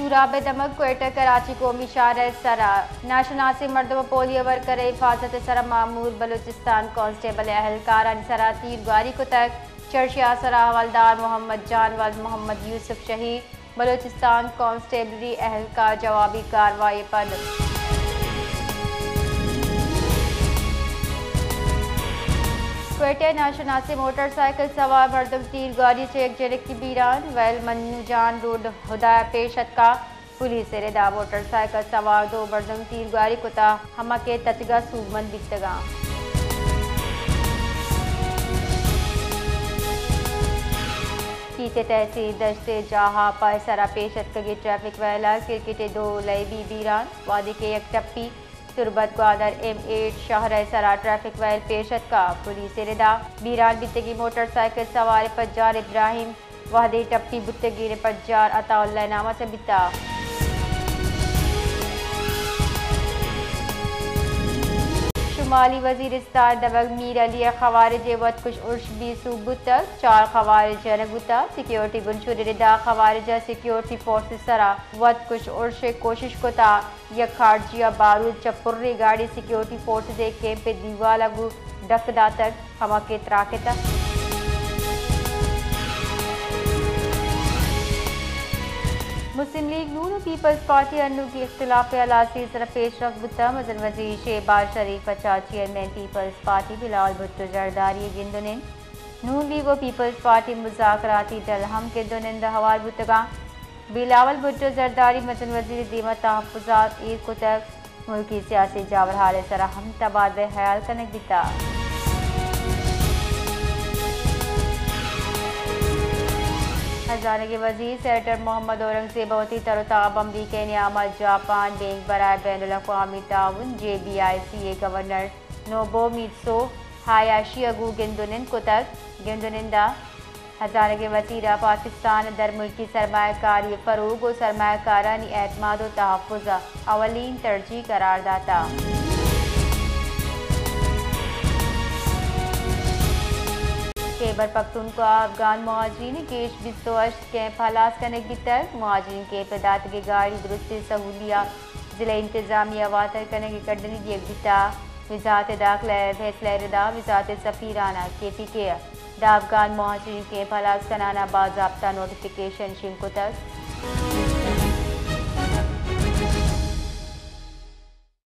سہراب ءِ دمگ کوئٹہ کراچی قومی شاہراہ ءِ سرا ناشناسیں مردم ءُ پولیو ورکر ءِ حفاظت ءِ سرا مامور بلوچستان کانسٹیبل ءِ اہلکارانی سرا تیر گواری کتگ۔ چرشی ءِ سرا حوالدار محمد جان ولد محمد یوسف شہید، بلوچستان کانسٹیبلری اہلکار جوابی کاروائی ءَ پد۔ کوئٹہ ءَ ناشناسیں موٹر سائیکل سوار مردم تیر گواری چہ یک جنکی بیران ویل منو جان روڈ ہدا ءَ پیش اتکا۔ پولیس ءِ ردا موٹر سائیکل سوار دو مردم تیر گواری کتا، ہما کہ تچگا سوبمند بیتگاں۔ کیت ءِ تحصیل دشت ءِ جاہاپ ءِ سرا پیش اتکگیں ٹریفک ویل ءَ کرکٹ ءِ دو لیبی بیران، وہدے کہ یک ٹپی تربت گوادر ایم ایٹ شاہراہ ءِ سرا ٹریفک ویل پیش اتکا۔ پولیس ءِ ردا بیران بیتگیں موٹر سائیکل سوار ءِ پجار ابراہیم وہدے ٹپی بوتگیں ءِ پجار عطا اللہ ءِ نام ءَ چہ بیتا۔ شمالی وزیرستان ءِ دمگ میر علی ءِ خوارج ءِ وتکش ارش بے سوب بوتگ، چار خوارج جنگ بوتا۔ سیکیورٹی بنشون ءِ ردا خوارج ءَ سیکیورٹی فورس ءِ سرا وتکش ارش ءِ کوشش کتا۔ یک خارجی ءَ بارود چہ پریں گاڑی سیکیورٹی فورسز ءِ کیمپ ءِ دیوال ءَ گوں ڈک داتگ، ہما کہ تراکتگ۔ مسلم لیگ نون ءُ پیپلز پارٹی ءِ ہنوکی اختلاف ءِ ہلاسی ءِ سرا پیش رفت بوتگ۔ مزن وزیر شہباز شریف ءَ چہ چیئرمین پیپلز پارٹی بلاول بھٹو زرداری ءِ گند ءُ نند، نون لیگ ءُ پیپلز پارٹی مذاکراتی ڈل ہم گند ءُ نند ءَ ہوار بوتگاں۔ بلاول بھٹو زرداری مزن وزیر ءِ دیما تحفظات ایر کتگ، ملکی سیاسی جاورحال ءِ سرا ہم تبادلہ ہیال کنگ بیتگ۔ ہزانگیں وزیر سینیٹر محمد اورنگزیب ءَ وتی تر ءُ تاب امریکہ ءِ نیام ءَ جاپان بینک برائے بین الاقوامی تعاون، جے بی آئی سی، ءِ گورنر نوبو میتسو ہایاشی ءَ گوں گند ءُ نند کتگ۔ گند ءُ نند ءَ ہزانگیں وزیر ءَ پاکستان ءِ درملکی سرمایہ کاری ءِ فروغ ءُ سرمایہ کارانی اعتماد ءُ تحفظ ءَ اولین ترجیح قرار داتگ۔ خیبر پختونخوا ءَ افغان مہاجرین ءِ گیش بیست ءُ ہشت کیمپ ہلاس کنگ بیتگ۔ مہاجرین کیمپ ءَ داتگیں گاڑی درستیں سہولیات ضلعی انتظامیہ ءَ واتر کنگ ءِ کڈنی دیگ بیتگ۔ وزارت داخلہ ءِ فیصلہ ءِ ردا وزارت سفیران ءَ کے پی کے ءَ داں افغان مہاجرین کیمپ ہلاس کنان ءَ باضابطہ نوٹیفکیشن شنگ کتگ۔